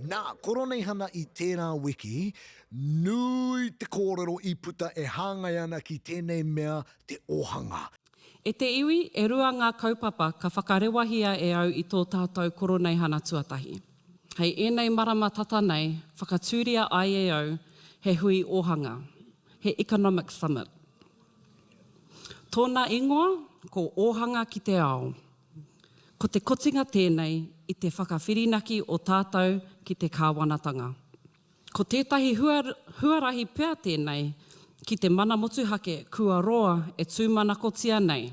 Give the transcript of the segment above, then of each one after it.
Nā, Koroneihana i tērā wiki, nui te kōrero i puta e hāngai ana ki tēnei mea te ōhanga. E te iwi, e rua ngā kaupapa ka whakarewahia e au i tō tātou Koroneihana tuatahi. Hei ēnei marama tata nei, whakatūria ai e au he hui ōhanga, he economic summit. Tōna ingoa, ko Ōhanga ki te Ao. Ko te kotinga tēnei i te whakawhirinaki o tātou ki te kāwanatanga. Ko tētahi huarahi pea tēnei ki te mana motuhake kua roa e tūmanakotia nei,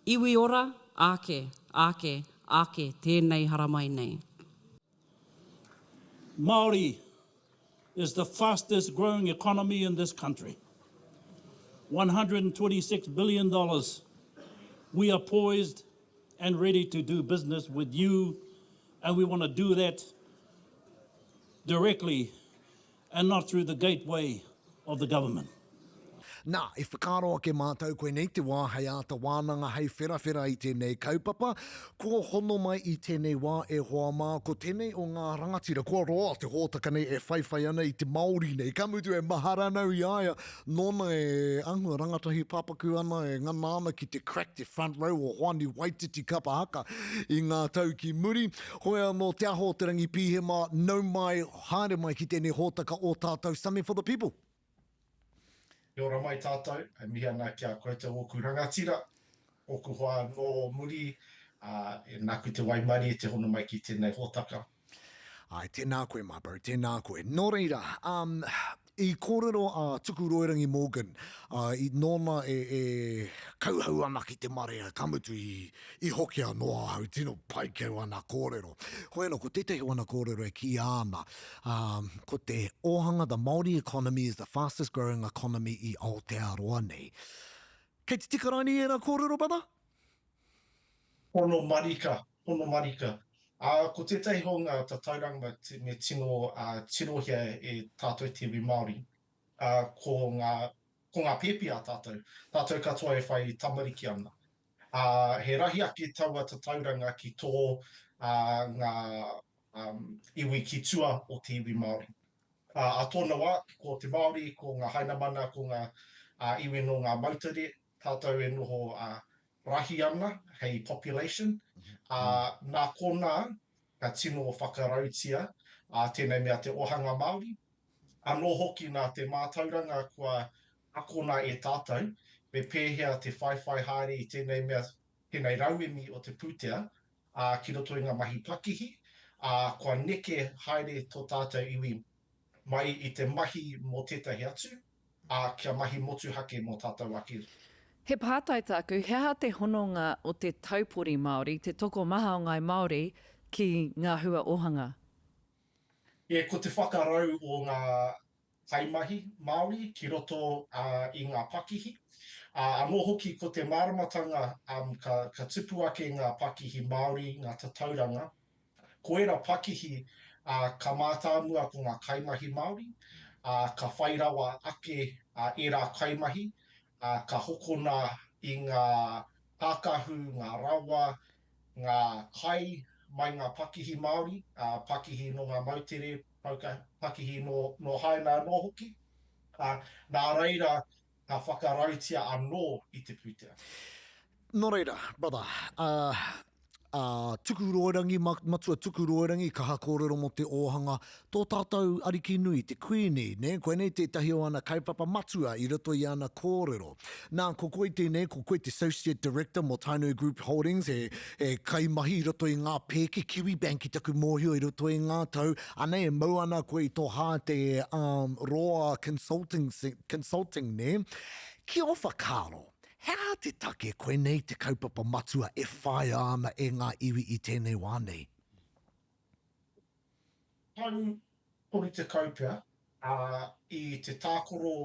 iwi ora, āke, āke, āke tēnei haramai nei. Māori is the fastest growing economy in this country. $126 billion. We are poised and ready to do business with you and we want to do that directly and not through the gateway of the government. Nā, i whakaaro ake mātou koinei te wā hei āta wānanga, hei wherawhera i tēnei kaupapa. Kua hono mai i tēnei wā e hoa mā, ko tēnei o ngā rangatira, kua roa te hōtaka nei e whaiwhai ana i te Māori nei, ka mutu e mahara ana i a ia, nōna e āhua rangatahi pāpaku ana, e ngana ana ki te crack te front row o Hoani Waititi kapa haka i ngā tau ki muri. Hoi anō Te Aho o Te Rangi Pīhema, nau mai, haere mai ki tēnei hōtaka o tātou Something for the People. Kia ora mai tātou, e mihi ana ki a koutou ōku rangatira, ōku hoa nō muri, ā, e nāku te waimarie te hono mai ki tēnei hōtaka. Āe, tēnā koe my bro, tēnā koe. Nō reira, um, i kōrero a Tukuroirangi Morgan, uh, i, nōna e, e kauhau ana ki te marea, ka mutu i, i hoki anō ahau, tino pai kau ana kōrero. Hoi anō, ko tētahi o ana kōrero e kīia ana, um, ko te ōhanga, the Māori economy is the fastest growing economy i Aotearoa nei. Kei te tika raini ērā kōrero, brother? Pono marika, pono marika. Ā, ko tētahi o ngā tatauranga me tino tirohia e tātou te iwi Māori, ā, ko ngā, ko ngā pēpi a tātou, tātou katoa e whai tamariki ana. Ā, he rahi ake taua tatauranga ki tō, ā, ngā, iwi ki tua o te iwi Māori. Ā, ā tōna wā, ko te Māori, ko ngā Hainamana, ko ngā, iwi nō ngā moutere, tātou e noho, ā, rahi ana hei population, ā, nā konā ka tino whakarautia ā tēnei mea te ohanga Māori. Anō hoki nā te mātauranga kua akona e tātou me pēhea te whaiwhai haere i tēnei mea, tēnei rauemi o te pūtea, ā, ki roto i ngā mahi pakihi, ā, kua neke haere tō tātou iwi mai i te mahi mō tētahi atu, ā, kia mahi motuhake mō tātou ake. He pātai tāku, he aha te hononga o te taupori Māori, te tokomaha o ngāi Māori ki ngā hua ōhanga? E, ko te whakarau o ngā kaimahi Māori ki roto i ngā pakihi. Ā, anō hoki ko te māramatanga ka, ka tupu ake ngā pakihi Māori, ngā tatauranga, Ko ērā pakihi, ā, ka mātāmua ko ngā kaimahi Māori, ā, ka whai rawa ake ērā kaimahi, ā, ka hokona i ngā kākahu, ngā rawa, ngā kai mai ngā pakihi Māori, ā, pakihi nō ngā moutere, pakihi nō, nō Haina anō hoki, ā, nā reira ka whakarautia anō i te pūtea. Nō reira, brother, ā, ā, Tukuroirangi, Matua Tukuroirangi, kaha kōrero mō te ōhanga, tō tātou ariki nui, te Kuini, nē, koinei tētahi o ana kaupapa matua i roto i ana kōrero. Nā, ko koe tēnei, ko koe te Associate Director mō Tainui Group Holdings, he, he kaimahi i roto i ngā pēke Kiwibank ki taku mōhio i roto i ngā tau, anei e mau ana koe i tō hāte, um, roa consulting, consulting, nē? Ki ō whakaaro, He aha te take koinei te kaupapa matua e whāia ana e ngā iwi i tēnei wā nei? Tau 30 pea, ā, i te tākaro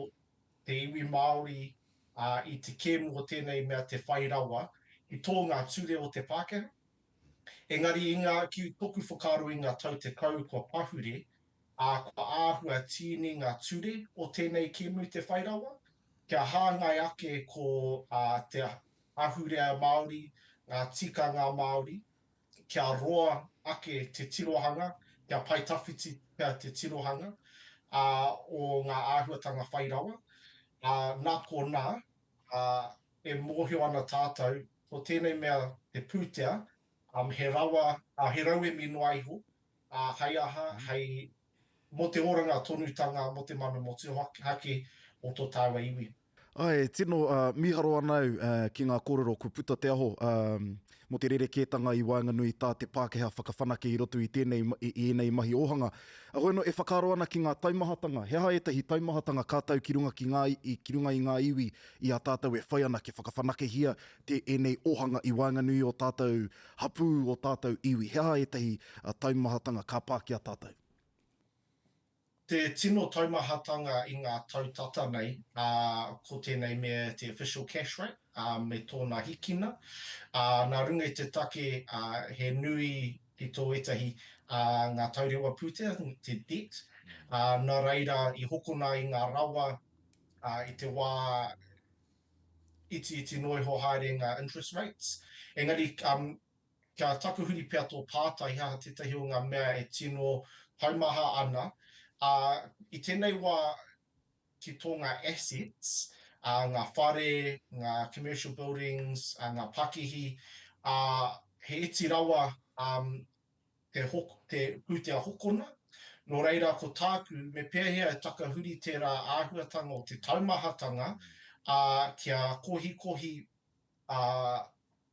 te iwi Māori, ā, i te kēmu o tēnei mea te whai rawa, i tō ngā ture o te Pākehā. Engari i ngā, ki toku whakaaro i ngā tau tekau kua pahure, ā, kua āhua tīni ngā ture o tēnei kēmu te whai rawa, kia hāngai ake ko te ahurea Māori, ngā tikanga Māori, kia roa ake te tirohanga. kia pae tawhiti pea te tirohanga, ā, o ngā āhuatanga whai rawa, ā, nā konā, ā, e mōhio ana tātou, ko tēnei mea te pūtea, ā, he rawa, ā, he rauemi noa iho, ā, hei aha, hei, mō te oranga tonutanga, mō te mana motuhake o tō tāua iwi. Āe, e tino mīharo ana au ki ngā kōrero kua puta te aho mō te rerekētanga i waenganui i tā te Pākehā whakawhanake i roto i tēnei, i ēnei mahi ōhanga. Heoi anō, e whakaaro ana ki ngā taumahatanga. He aha ētahi taumahatanga ka tau ki runga ki ngā, ki runga i ngā iwi i a tātou e whai ana kia whakawhanakehia te, ēnei ōhanga i waenganui i ō tātou hapū, ō tātou iwi? He aha ētahi taumahatanga ka pā ki a tātou? Te tino taumahatanga i ngā tau tata nei, ā, ko tēnei mea te official cash rate, ā, me tōna hikina. Ā, nā runga i te take, ā, he nui ki tō ētahi, ā, ngā taurewa pūtea, te debt, ā, nā reira i hokona i ngā rawa, ā, i te wā itiiti noa iho haere ngā interest rates. Engari, ā, Kia takuhuri pea tō pātai he aha tētahi o ngā mea e tino taumaha ana, ā, i tēnei wā ki tō ngā assets, ā, ngā whare, ngā commercial buildings, ā, ngā pakihi, ā, he iti rawa, ā, te hoko, te pūtea hokona. Nō reira, ko tāku, me pēhea e takahuri tērā āhuatanga o te taumahatanga, ā, kia kohikohi, ā,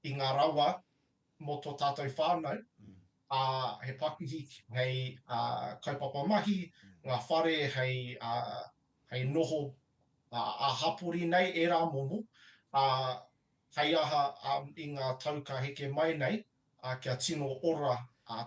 i ngā rawa mō tō tātou whānau, ā, he pakihi hei kaupapa mahi, ngā whare hei, hei noho ā-hapori nei, ērā momo, ā, hei aha i ngā tau ka heke mai nei, ā, kia tino ora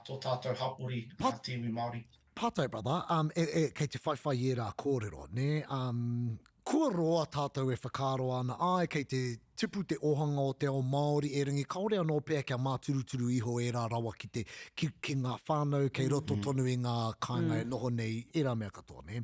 tō tātou hapori, te iwi Māori. Pātai brother, um, e, e, kei te whaiwhai i ērā kōrero, nē? Um, kua roa tātou e whakaaro ana, āe, kei te tipu te ōhanga o te ao Māori, erangi kāore anō pea kia māturuturu iho ērā rawa ki te, ki, ki ngā whānau kei roto tonu i ngā kāinga e noho nei, ērā mea katoa, nē?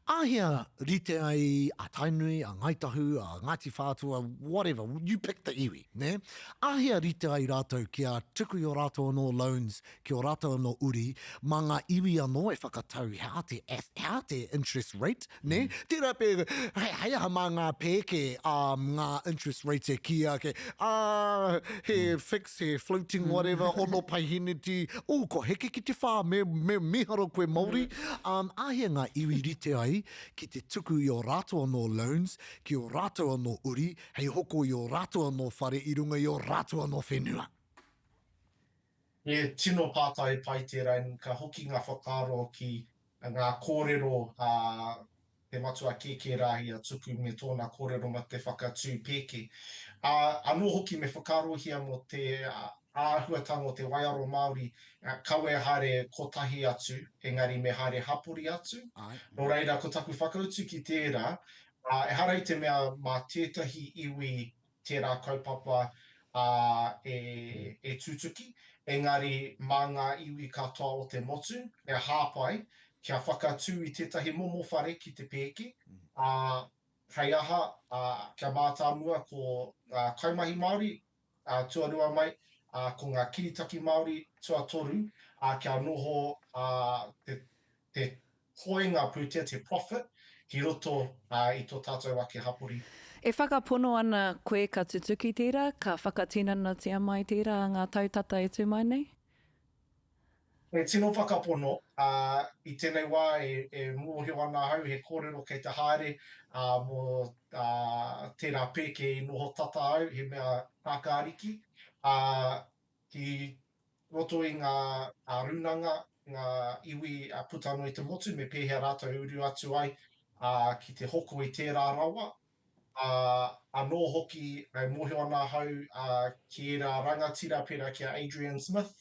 Āhea rite ai a Tainui, a Ngāi Tahu, a Ngāti Whātua, whatever, you pick the iwi, nē? Āhea rite ai rātou kia tuku i ō rātou anō loans ki ō rātou anō uri, mā ngā iwi anō e whakatau he aha te, he aha te interest rate, nē? Tērā pea, hei, hei aha mā ngā pēke, um, ngā interest rates e kī ake, ah, he fixed, he floating, whatever, ono paiheneti, ooh, kua heke ki te whā, me, me mīharo koe Māori. Um, āhea ngā iwi rite ai ki te tuku i ō rātou anō loans ki ō rātou anō uri, hei hoko i ō rātou anō whare i runga i ō rātou anō whenua. He tino pātai pai tērā, ka hoki ngā whakaaro ki ngā kōrero a te matua kēkē rā i a Tuku me tōna kōrero mā te whakatū pēke. Ā, anō hoki me whakaarohia mō te āhuatanga o te waiaro Māori, kawe haere kotahi atu, engari me haere hapori atu. Nō reira, ko taku whakautu ki tērā, ā, ehara i te mea mā tētahi iwi tērā kaupapa e tutuki, engari mā ngā iwi katoa o te motu e hāpai kia whakatū i tētahi momo whare ki te pēke, ā, hei aha, ā, kia mātāmua ko ngā kaimahi Māori, ā, tuarua mai, ā, ko ngā kiritaki Māori, tuatoru, ā, kia noho, ā, te, te Koinga pūtea te profit ki roto i tō tātou ake hapori. E whakapono ana koe ka tutuki tērā, ka whakatinanatia mai tērā a ngā tau tata e tū mai nei? He tino whakapono, ā, i tēnei wā e mōhio ana ahau he kōrero kei te haere mō tērā pēke i noho tata au, he mea kākāriki, ā, ki roto i ngā rūnanga, ngā iwi puta noa i te motu me pēhea rātou e uru atu ai ki te hoko i tērā rawa. Anō hoki e mōhio ana ahau ki ērā rangatira pērā ki a Adrian Smith,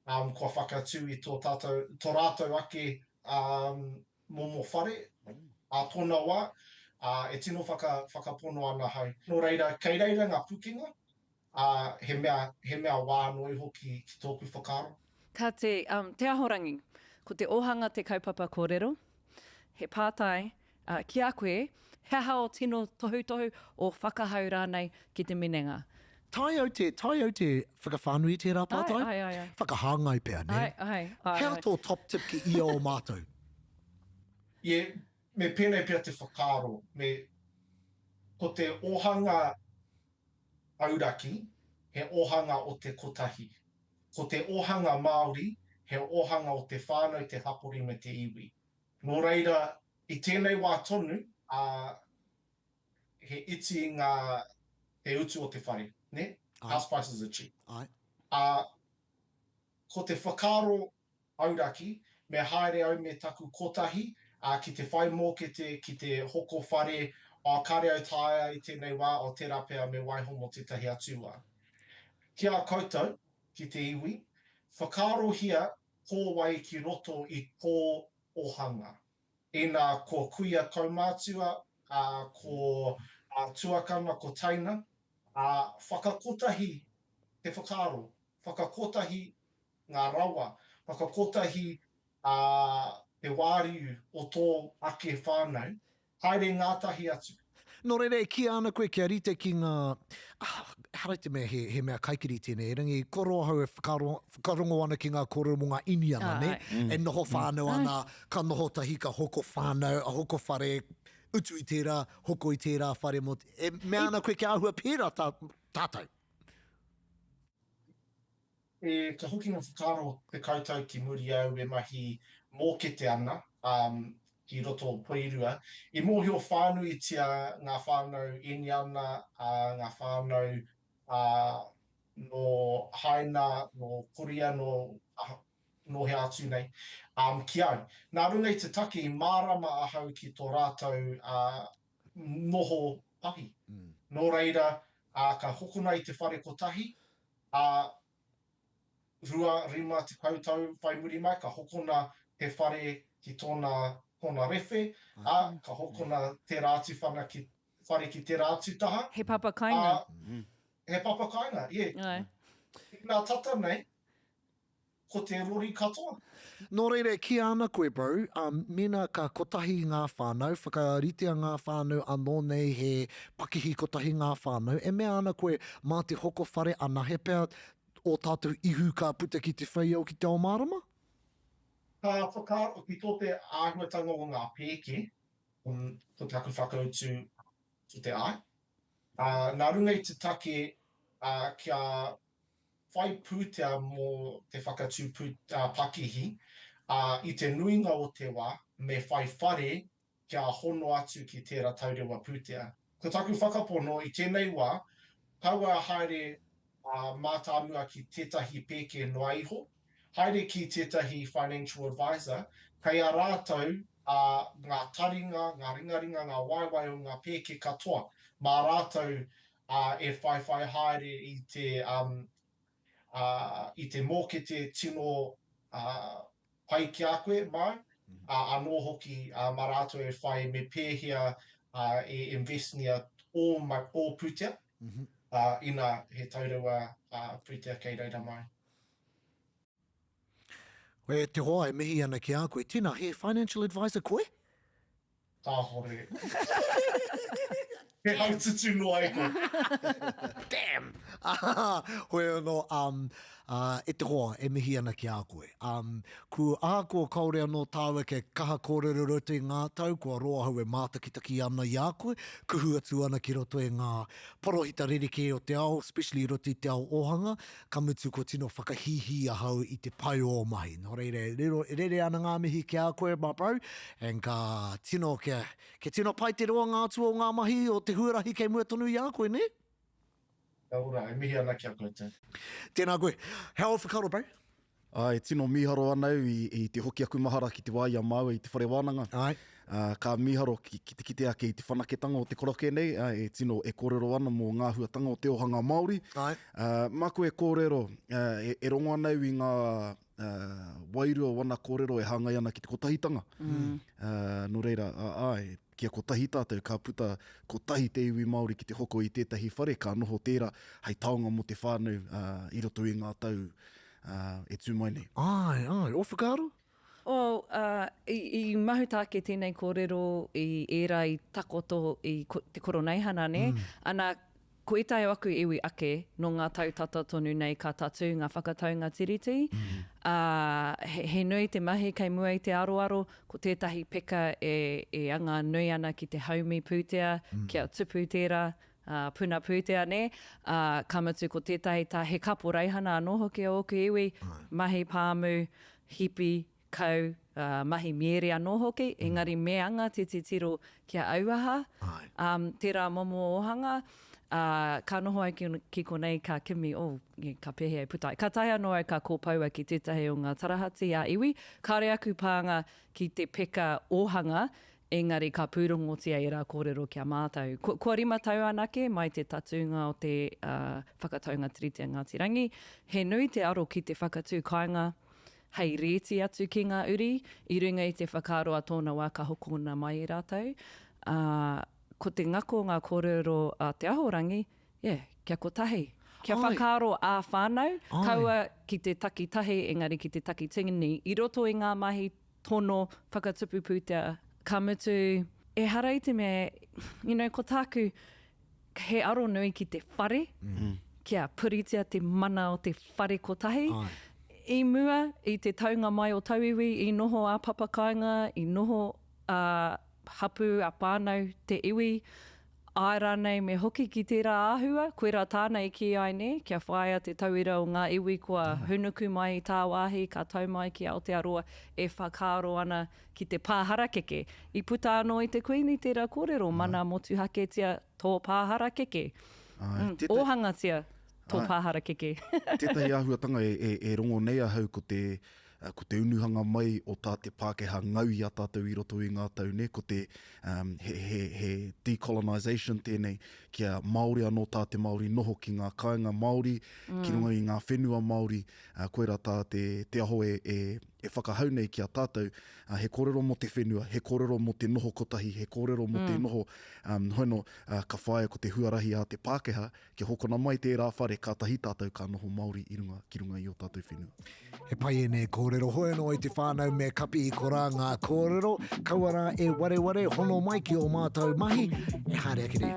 kua whakatū i tō tātou, tō rātou ake momo whare ā tōna wā, e tino whakapono ana ahau. Nō reira, kei reira ngā pukenga, ā, he mea, he mea wā anō iho ki, ki tōku whakaaro. Kāti, um, Te Ahorangi, ko te ōhanga te kaupapa kōrero. He pātai, uh, ki a koe, he aha ō tino tohutohu, ō whakahau rānei ki te minenga? Tae au te, tae au te whakawhānui i tērā pātai? Ai, ai, ai, ai. Whakahāngai pea, nē? Ai, ai, ai, Hea ai. tō top tip ki ia o mātou? Yeah, me pēnei pea te whakaaro, me, ko te ohanga auraki, he ohanga o te kotahi. Ko te ohanga Māori, he ohanga o te whānau, te hapori me te iwi. Nō reira, i tēnei wā tonu, ā, he iti ngā, te utu o te whare, nē? House prices are cheap. Āe. Ā, ko te whakaaro auraki, me haere au me taku kotahi, ā, ki te whai mōkete, ki te hoko whare, ā, kāre au taea i tēnei wā, ā, tērā pea me waiho mō tētahi atu wā. Ki a koutou, ki te iwi, whakaarohia ko wai ki roto i tō ohanga. Inā ko kuia kaumātua, ā, ko tuakana, ko teina, ā, whakakotahi te whakaaro, whakakotahi ngā rawa, whakakotahi ā, te wāriu o tō ake whānau, haere ngātahi atu. Nō reira, e kīia ana koe kia rite ki ngā, ah, ehara i te mea he, he mea kaikiri tēnei, erangi kua roa ahau e whakaaro, whakarongo ana ki ngā kōrero mō ngā Iniana, nē? E noho whānau ana, ka noho tahi, ka hoko whānau, hoko whare, utu i tērā, hoko i tērā whare mō, e mea ana koe kia āhua pērā tā, tātou. E, ka hoki ngā whakaaro 10 tau ki muri au e mahi mōkete ana ki roto o Porirua. I mōhio whānuitia ngā whānau Iniana, ngā whānau nō Haina, nō Koria, nō, nō hea atu nei, ki au. Nā runga i te take i mārama ahau ki tō rātou noho tahi. Nō reira, ka hokona i te whare kotahi, ā, 2, 50 tau whai muri mai, ka hokona te whare ki tōna, tōna rewhe, ā, ka hokona tērā atu whana ki, whare ki tērā atu taha. He papa kāinga. Ā, he papa kāinga, yeah. Āe. Inā tata nei, ko te rori katoa. Nō reira e kīia ana koe bro, um, mēnā ka kotahi ngā whānau, whakaritea ngā whānau anō nei he pakihi kotahi ngā whānau, e mea ana koe mā te hoko whare anahe pea ō tātou ihu ka puta ki te whei ao ki te ao mārama? Ka whakaaro ki tō te āhuatanga o ngā pēke, ko taku whakautu ki te āe. Ā, nā runga i te take kia whai pūtea mō te whakatū pakihi, ā, i te nuinga o te wā, me whai whare kia hono atu ki tērā taurewa pūtea. Ko taku whakapono i tēnei wā, kaua haere mātāmua ki tētahi pēke noa iho, haere ki tētahi financial advisor, kei a rātou ngā taringa, ngā ringaringa, ngā waewae o ngā pēke katoa, mā rātou ā, e whaiwhai haere i te, um, ā, i te mōkete tino, ā, pai ki a koe, māu, ā, anō hoki, ā, mā rātou e whai me pēhea, ā, e investngia ō, ō pūtea, ā, ina he taurewa, ā, pūtea kei reira mai. E te hoa e mihi ana ki a koe. Tēnā, he financial advisor koe? Kāhore. He haututu noa iho. Damn! Hoi anō, um, uh, e te hoa, e mihi ana ki a koe. Um, ku, ahakoa kāore anō tāua kia kaha kōrero roto i ngā tau, kua roa ahau e mātakitaki ana i a koe, kuhu atu ana ki roto i ngā porohita rerekē o te ao, especially i roto i te ao ōhanga, Ka mutu kua tino whakahīhī ahau i te pai o ō mahi. Nō reira, e rero, e rere ana ngā mihi ki a koe, my bro, and ka tino, kia, kia tino pai te roanga atu o ngā mahi o te huarahi kei mua tonu i a koe, nē? Kia ora, e mihi ana ki a koutou. Tēnā koe. He aha ō whakaaro, bro? Āe, tino mīharo ana au i, i te hoki aku mahara ki te wā i a māua i te whare wānanga. Āe. Ā, ka mīharo ki, ki te kite ake i te whanaketanga o te koroke nei, ā, e tino e kōrero ana mō ngā āhuatanga o te ōhanga Māori. Āe. Ā, māku e kōrero, ā, e, e rongo ana au i ngā, ā, wairua o ana kōrero e hāngai ana ki te kotahitanga. Mm. Ā, nō reira, ā, āe, kia kotahi tātou, ka puta kotahi te iwi Māori ki te hoko i tētahi whare, ka noho tērā hei taonga mō te whānau, ā, i roto i ngā tau, ā, e tū mai nei. Āe, āe, ō whakaaro? Oh, ā, i, i mahuta ake tēnei kōrero i ērā i takoto i ko, te Koroneihana, nē? Mm. Ana, Ko ētahi o aku iwi ake, nō ngā tau tata tonu nei ka tatū ngā whakataunga Tiriti, ā, he, he nui te mahi kei mua i te aroaro, ko tētahi peka e, e anga nui ana ki te haumi pūtea, kia tupu tērā, ā, puna pūtea, nē, ā, ka mutu ko tētahi tā, he kaporeihana anō hoki o ōku iwi, mahi pāmu, hipi, kau, ā, mahi miere anō hoki, engari me anga te titiro kia auaha, ā, tērā momo ōhanga, ā, ka noho au ki, ki konei ka kimi, oh, ka pēhea e puta ai. Kātahi anō au ka kōpoua ki tētahi o ngā tarahati ā-iwi, kāore aku pānga ki te peka ōhanga, engari ka pūrongotia ērā kōrero ki a mātou. Kua, kua rima tau anake mai te tatūnga o te, ā, whakataunga Tiriti a Ngāti Rangi, he nui te aro ki te whakatū kāinga, hei rēti atu ki ngā uri, i runga i te whakaaro a tōna wā ka hokona mai e rātou. Ā, ko te ngako o ngā kōrero a Te Ahorangi, yeah, kia kotahi. Kia whakaaro ā-whānau, kaua ki te takitahi engari ki te takitini i roto i ngā mahi tono whakatupu pūtea. Ka mutu, ehara i te mea, you know, ko tāku, he aro nui ki te whare, kia puritia te mana o te whare kotahi. I mua, i te taunga mai o tauiwi, i noho ā-papakāinga, i noho ā-hapū, ā-whānau te iwi, āe rānei me hoki ki tērā āhua, koirā tāna i kī ai nē, kia whāia te tauira o ngā iwi kua hūnuku mai i tāwāhi ka tau mai ki Aotearoa e whakaaro ana ki te pā harakeke. I puta anō i te Kuini tērā kōrero, mana motuhaketia tō pā harakeke. Āe, tētahi. Ōhangatia tō pā harakeke. Tētahi āhuatanga e, e, e rongo nei ahau ko te, ko te unuhanga mai o tā te Pākehā ngau i a tātou i roto i ngā tau, nē, ko te, um, he, he, he decolonisation tēnei, kia Māori anō tā te Māori noho ki ngā kāinga Māori, mm. ki runga i ngā whenua Māori, uh, koirā tā te, te aho e, e, e whakahau nei ki a tātou, ā, he kōrero mō te whenua, he kōrero mō te noho kotahi, he kōrero mō te noho, um, hono, ā, ka whāia ko te huarahi a te Pākehā, kia hokona mai tērā whare, kātahi tātou ka noho Māori i runga, ki runga i ō tātou whenua. He pai ēnei kōrero, hoi anō i te whānau me kapi i korā ngā kōrero, kaua rā e wareware, hono mai ki ō mātou mahi, e haere ake nei.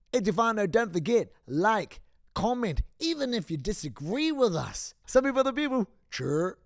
E te whānau, don't forget, like, comment, even if you disagree with us. Some people, the people, chur.